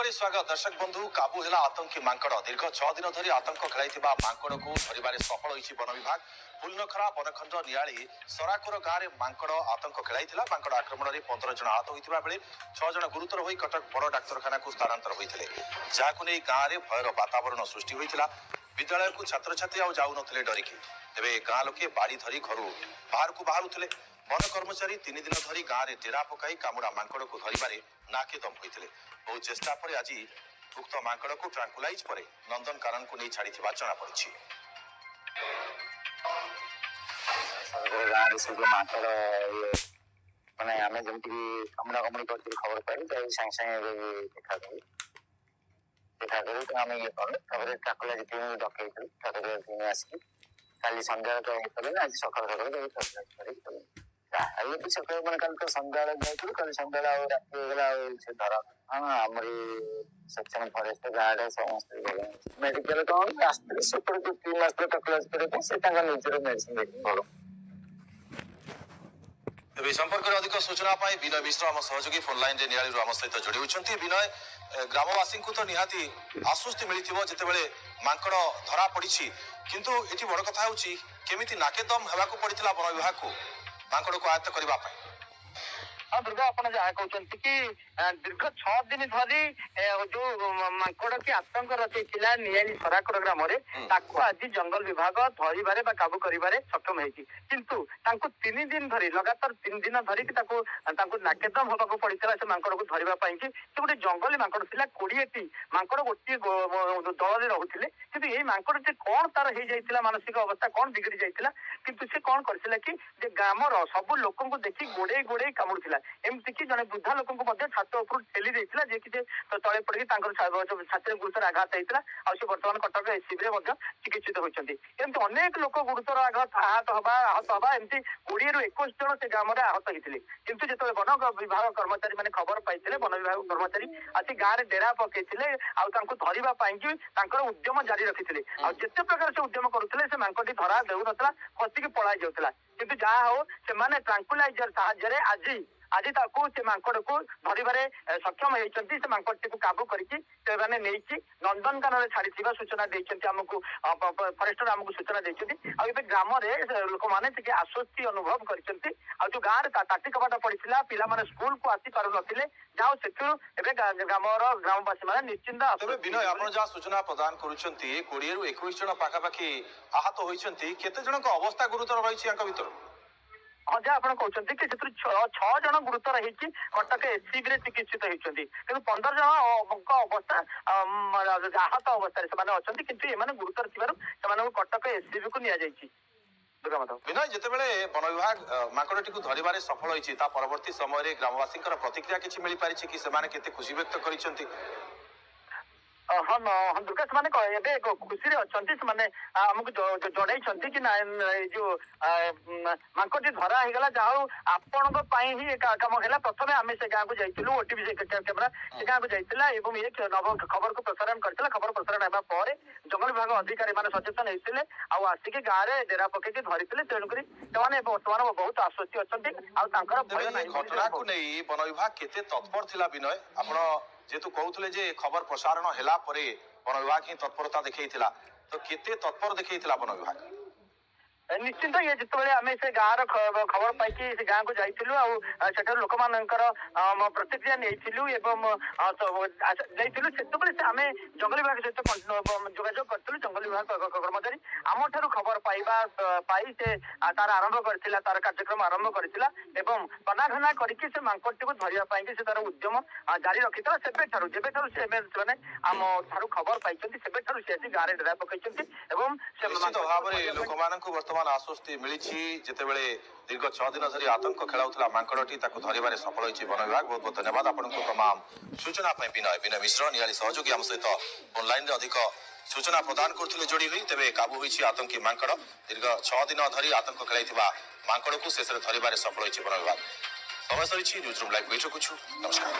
ପରେ ସ୍ୱାଗତ ଦର୍ଶକ ବନ୍ଧୁ। କାବୁ ହେଲା ଆତଙ୍କୀ ମାଙ୍କଡ଼। ଦୀର୍ଘ 6 ଦିନ ଧରି ଆତଙ୍କ ଖେଳାଇଥିବା ମାଙ୍କଡ଼କୁ ଧରିବାରେ ସଫଳ ହୋଇଛି ବନ ବିଭାଗ। ଫୁଲନଖରା ବନଖଣ୍ଡ ନିଆଳି ସରାକୁର ଗାଁରେ ମାଙ୍କଡ଼ ଆତଙ୍କ ଖେଳାଇଥିଲା। ମାଙ୍କଡ଼ ଆକ୍ରମଣରେ 15 ଜଣ ଆହତ ହୋଇଥିବା ବେଳେ 6 ଜଣ ଗୁରୁତର ହୋଇ କଟକ ବଡ଼ ଡାକ୍ତରଖାନାକୁ ସ୍ଥାନାନ୍ତର ହୋଇଥିଲେ, ଯାହାକୁ ନେଇ ଗାଁରେ ଭୟର ବାତାବରଣ ସୃଷ୍ଟି ହୋଇଥିଲା। ବିଦ୍ୟାଳୟକୁ ଛାତ୍ରଛାତ୍ରୀ ଆଉ ଯାଉନଥିଲେ ଡରିକି। ତେବେ ଗାଁ ଲୋକେ ବାଡ଼ି ଧରି ଘରୁ ବାହାରକୁ ବାହାରୁଥିଲେ। ବନ କର୍ମଚାରୀ 3 ଦିନ ଧରି ଗାଁରେ ଡେରା ପକାଇ କାମୁଡ଼ା ମାଙ୍କଡ଼କୁ ଧରିବାରେ ନାକେଦମ ହୋଇଥିଲେ। ବହୁ ଚେଷ୍ଟା ପରେ ଆଜି ଉକ୍ତ ମାଙ୍କଡ଼କୁ ଟ୍ରାଙ୍କୁଲାଇଜ ପରେ ନନ୍ଦନକାନନକୁ ନେଇ ଛାଡ଼ିଥିବା ଜଣାପଡ଼ିଛି। ସରକାର ଗାଁରେ ସେ ଯୋଉ ମାଙ୍କଡ ଇଏ, ମାନେ ଆମେ ଯେମିତିକି କାମୁଡ଼ା କାମୁଡି କରିଥିଲୁ, ଖବର ପାଇ ଯାଇ ସାଙ୍ଗେ ସାଙ୍ଗେ ଏବେ ଦେଖା କରୁ ଦେଖା କରି ତ ଆମେ ଇଏ କଲୁ। ତାପରେ ଟ୍ରାଙ୍କୁଲାଇଜ ଟିମ୍ ଡକେଇଥିଲୁ। ଟ୍ରାଙ୍କୁଲାଇଜ ଟିମ୍ ଆସିକି କାଲି ସନ୍ଧ୍ୟାବେଳେ ତ ହେଇପାରିଲାନି, ଆଜି ସକାଳୁ ସକାଳୁ ଯାଇକି ଟ୍ରାଙ୍କୁଲାଇଜ କରିକି କଲୁ। ଯାହାହେଲେ ବି ସକାଳୁ, ମାନେ କାଲି ତ ସନ୍ଧ୍ୟାବେଳେ ଯାଇଥିଲୁ, କାଲି ସନ୍ଧ୍ୟାବେଳେ ଆଉ ରାତି ହେଇଗଲା, ଆଉ ସେ ଧରା। ହଁ, ଆମରି ସେକ୍ସନ ଫରେଷ୍ଟ ଗାର୍ଡ ସମସ୍ତେ ଗଲେ। ମେଡିକାଲ କଣ ଆସିଥିଲେ, ସେପଟେ ଯୋଉ ଟିମ୍ ଆସିଥିଲେ ଟ୍ରାଙ୍କୁଲାଇଜ କରିବା ପାଇଁ, ସେ ତାଙ୍କ ନିଜର ମେଡିସିନ ଦେଇକି ଭଲ। ତେବେ ଏ ସମ୍ପର୍କରେ ଅଧିକ ସୂଚନା ପାଇଁ ବିନୟ ମିଶ୍ର, ଆମ ସହଯୋଗୀ, ଫୋନ୍ ଲାଇନରେ ନିଆଳିରୁ ଆମ ସହିତ ଯୋଡ଼ି ହୋଇଛନ୍ତି। ବିନୟ, ଗ୍ରାମବାସୀଙ୍କୁ ତ ନିହାତି ଆଶ୍ୱସ୍ତି ମିଳିଥିବ ଯେତେବେଳେ ମାଙ୍କଡ଼ ଧରା ପଡ଼ିଛି। କିନ୍ତୁ ଏଠି ବଡ଼ କଥା ହେଉଛି, କେମିତି ନାକେଦମ ହେବାକୁ ପଡ଼ିଥିଲା ବନ ବିଭାଗକୁ ମାଙ୍କଡ଼କୁ ଆୟତ୍ତ କରିବା ପାଇଁ? ହଁ ଦୁର୍ଗା, ଆପଣ ଯାହା କହୁଛନ୍ତି କି ଦୀର୍ଘ 6 ଦିନ ଧରି ଯୋଉ ମାଙ୍କଡ କି ଆତଙ୍କ ରଚେଇଥିଲା ନିଆଳି ସରାକର ଗ୍ରାମରେ, ତାକୁ ଆଜି ଜଙ୍ଗଲ ବିଭାଗ ଧରିବାରେ ବା କାବୁ କରିବାରେ ସକ୍ଷମ ହେଇଛି। କିନ୍ତୁ ତାଙ୍କୁ 3 ଦିନ ଧରି, ଲଗାତାର 3 ଦିନ ଧରିକି ତାଙ୍କୁ ନାକେଦମ ହବାକୁ ପଡିଥିଲା ସେ ମାଙ୍କଡକୁ ଧରିବା ପାଇଁ କି। ସେ ଗୋଟେ ଜଙ୍ଗଲୀ ମାଙ୍କଡ ଥିଲା। 20ଟି ମାଙ୍କଡ ଗୋଟିଏ ଦଳରେ ରହୁଥିଲେ। କିନ୍ତୁ ଏଇ ମାଙ୍କଡଟି କଣ ତାର ହେଇଯାଇଥିଲା, ମାନସିକ ଅବସ୍ଥା କଣ ବିଗିଡି ଯାଇଥିଲା, କିନ୍ତୁ ସେ କଣ କରିଥିଲା କି ଯେ ଗ୍ରାମର ସବୁ ଲୋକଙ୍କୁ ଦେଖି ଗୋଡେଇ ଗୋଡେଇ କାମୁଡୁଥିଲା। ଏମିତି କି ଜଣେ ବୃଦ୍ଧା ଲୋକଙ୍କୁ ମଧ୍ୟ ଛାତ ଉପରୁ ଠେଲି ଦେଇଥିଲା, ଯେ କି ସେ ତଳେ ପଡିକି ତାଙ୍କର ଛାତିରେ ଗୁରୁତର ଆଘାତ ହେଇଥିଲା। ଆଉ ସେ ବର୍ତ୍ତମାନ କଟକ ଏସସିବିରେ ମଧ୍ୟ ଚିକିତ୍ସିତ ହୋଇଛନ୍ତି। ଏମିତି ଅନେକ ଲୋକ ଗୁରୁତର ଆଘାତ ଆହତ ହବା, ଏମିତି 20ରୁ 21 ଜଣ ସେ ଗ୍ରାମରେ ଆହତ ହେଇଥିଲେ। କିନ୍ତୁ ଯେତେବେଳେ ବନ ବିଭାଗ କର୍ମଚାରୀ ମାନେ ଖବର ପାଇଥିଲେ, ବନ ବିଭାଗ କର୍ମଚାରୀ ଆସି ଗାଁରେ ଡେରା ପକେଇଥିଲେ ଆଉ ତାଙ୍କୁ ଧରିବା ପାଇଁ କି ତାଙ୍କର ଉଦ୍ୟମ ଜାରି ରଖିଥିଲେ। ଆଉ ଯେତେ ପ୍ରକାର ସେ ଉଦ୍ୟମ କରୁଥିଲେ, ସେ ମାଙ୍କଡଟି ଧରା ଦେଉନଥିଲା, ଖସିକି ପଳାଇ ଯାଉଥିଲା। କିନ୍ତୁ ଯାହା ହଉ, ସେମାନେ ଟ୍ରାଙ୍କୁଲାଇଜର ସାହାଯ୍ୟରେ ଆଜି ତାକୁ, ସେ ମାଙ୍କଡକୁ ଧରିବାରେ ସକ୍ଷମ ହେଇଛନ୍ତି। ସେ ମାଙ୍କଡଟିକୁ କାବୁ କରିକି ସେମାନେ ନେଇକି ନନ୍ଦନକାନନରେ ଛାଡିଥିବା ସୂଚନା ଦେଇଛନ୍ତି ଆମକୁ, ଫରେଷ୍ଟର ଆମକୁ ସୂଚନା ଦେଇଛନ୍ତି। ଆଉ ଏବେ ଗ୍ରାମରେ ସେ ଲୋକମାନେ ଟିକେ ଆଶ୍ୱସ୍ତି ଅନୁଭବ କରିଛନ୍ତି। ଆଉ ଯୋଉ ଗାଁରେ ତାଟି କବାଟ ପଡିଥିଲା, ପିଲାମାନେ ସ୍କୁଲକୁ ଆସି ପାରୁନଥିଲେ, ଯାଉ ସେଥିରୁ ଏବେ ଗ୍ରାମର ଗ୍ରାମବାସୀ ମାନେ ନିଶ୍ଚିନ୍ତ ତେବେ ଆଶ୍ୱସ୍ତି ବିନୟ, ଆପଣ ଯାହା ସୂଚନା ପ୍ରଦାନ କରୁଛନ୍ତି, 20ରୁ 21 ଜଣ ପାଖାପାଖି ଆହତ ହୋଇଛନ୍ତି। କେତେ ଜଣଙ୍କ ଅବସ୍ଥା ଗୁରୁତର ରହିଛି ୟାଙ୍କ ଭିତରୁ? ହଁ, ଯାହା ଆପଣ କହୁଛନ୍ତି କି ସେଥିରୁ ଛଅ ଜଣ ଗୁରୁତର ହେଇକି କଟକ ଏସସିବି ରେ ଚିକିତ୍ସିତ ହେଇଛନ୍ତି। କିନ୍ତୁ 15 ଜଣଙ୍କ ଅବସ୍ଥା ଆହତ ଅବସ୍ଥାରେ ସେମାନେ ଅଛନ୍ତି। କିନ୍ତୁ ଏମାନେ ଗୁରୁତର ଥିବାରୁ ସେମାନଙ୍କୁ କଟକ ଏସସିବି କୁ ନିଆଯାଇଛି, ଦୁର୍ଗା ମାଧବ। ବିନୟ, ଯେତେବେଳେ ବନ ବିଭାଗ ମାଙ୍କଡ଼ଟିକୁ ଧରିବାରେ ସଫଳ ହୋଇଛି, ତା ପରବର୍ତ୍ତୀ ସମୟରେ ଗ୍ରାମବାସୀଙ୍କର ପ୍ରତିକ୍ରିୟା କିଛି ମିଳିପାରିଛି କି? ସେମାନେ କେତେ ଖୁସି ବ୍ୟକ୍ତ କରିଛନ୍ତି? ହଁ, ହଁ ଦୁର୍ଗା, ସେମାନେ ଏବେ ଖୁସିରେ ଅଛନ୍ତି। ସେମାନେ ଆମକୁ ଜଣେଇଛନ୍ତି କି ନା ଏଇ ଯୋଉ ମାଙ୍କଡଟି ଧରା ହେଇଗଲା, ଯାହା ହଉ ଆପଣଙ୍କ ପାଇଁ ହିଁ ଏ କାମ ହେଲା। ପ୍ରଥମେ ଆମେ ସେ ଗାଁକୁ ଯାଇଥିଲୁ, ଓଟିଭି ସେ କ୍ୟାମେରା ସେ ଗାଁକୁ ଯାଇଥିଲା ଏବଂ ଏ ନବ ଖବରକୁ ପ୍ରସାରଣ କରିଥିଲା। ଖବର ପ୍ରସାରଣ ହେବା ପରେ ଜଙ୍ଗଲ ବିଭାଗ ଅଧିକାରୀ ମାନେ ସଚେତନ ହେଇଥିଲେ ଆଉ ଆସିକି ଗାଁରେ ଡେରା ପକେଇକି ଧରିଥିଲେ। ତେଣୁକରି ସେମାନେ ବର୍ତ୍ତମାନ ବହୁତ ଆଶ୍ୱସ୍ତି ଅଛନ୍ତି ଆଉ ତାଙ୍କର ତେବେ ଭୟ ଏ ନାହିଁ ବୋଲି ଘଟଣାକୁ ନେଇ ବନ ବିଭାଗ କେତେ ତତ୍ପର ଥିଲା? ବିନୟ, ଆପଣ ଯେହେତୁ କହୁଥିଲେ ଯେ ଖବର ପ୍ରସାରଣ ହେଲା ପରେ ବନ ବିଭାଗ ହିଁ ତତ୍ପରତା ଦେଖେଇଥିଲା, ତ କେତେ ତତ୍ପର ଦେଖେଇଥିଲା ବନ ବିଭାଗ? ନିଶ୍ଚିନ୍ତ, ଇଏ ଯେତେବେଳେ ଆମେ ସେ ଗାଁର ଖବର ପାଇକି ସେ ଗାଁକୁ ଯାଇଥିଲୁ ଆଉ ସେଠାରୁ ଲୋକମାନଙ୍କର ପ୍ରତିକ୍ରିୟା ନେଇଥିଲୁ ଏବଂ ଯାଇଥିଲୁ, ସେତେବେଳେ ସେ ଆମେ ଜଙ୍ଗଲ ବିଭାଗ ସହିତ ଯୋଗାଯୋଗ କରିଥିଲୁ। ଜଙ୍ଗଲ ବିଭାଗ କର୍ମଚାରୀ ଆମ ଠାରୁ ଖବର ପାଇ ସେ ତାର ଆରମ୍ଭ କରିଥିଲା, ତାର କାର୍ଯ୍ୟକ୍ରମ ଆରମ୍ଭ କରିଥିଲା ଏବଂ ତନାଘନା କରିକି ସେ ମାଙ୍କଡଟିକୁ ଧରିବା ପାଇଁ କି ସେ ତାର ଉଦ୍ୟମ ଜାରି ରଖିଥିଲା। ସେବେଠାରୁ, ଯେବେଠାରୁ ସେ ଏବେ ସେମାନେ ଆମ ଠାରୁ ଖବର ପାଇଛନ୍ତି, ସେବେଠାରୁ ସେ ଆସି ଗାଁରେ ଡେରା ପକେଇଛନ୍ତି ଏବଂ ସେ ନିଶ୍ଚିତ ମାଙ୍କଡଟିକୁ ଭାବରେ ଧରିବା ପାଇଁ ଲୋକମାନଙ୍କୁ ବର୍ତ୍ତମାନ ଆଶ୍ୱସ୍ତି ମିଳିଛି। ଯେତେବେଳେ ଦୀର୍ଘ 6 ଦିନ ଧରି ଆତଙ୍କ ଖେଳାଉଥିଲା ମାଙ୍କଡ଼ଟି, ତାକୁ ଧରିବାରେ ସଫଳ ହୋଇଛି ବନ ବିଭାଗ। ବହୁତ ବହୁତ ଧନ୍ୟବାଦ ଆପଣଙ୍କୁ ତମାମ ସୂଚନା ପାଇଁ ବିନୟ। ବିନୟ ମିଶ୍ର, ନିଆଳି ସହଯୋଗୀ, ଆମ ସହିତ ଅନଲାଇନରେ ଅଧିକ ସୂଚନା ପ୍ରଦାନ କରୁଥିଲେ ଯୋଡ଼ି ହୋଇ। ତେବେ କାବୁ ହୋଇଛି ଆତଙ୍କୀ ମାଙ୍କଡ଼। ଦୀର୍ଘ 6 ଦିନ ଧରି ଆତଙ୍କ ଖେଳାଇଥିବା ମାଙ୍କଡ଼କୁ ଶେଷରେ ଧରିବାରେ ସଫଳ ହୋଇଛି ବନ ବିଭାଗ। ସମୟ ସରିଛି, ନ୍ୟୁଜ୍ ରୁମ୍ ଲାଇଭ୍ ଏଇଠି ରଖୁଛୁ। ନମସ୍କାର।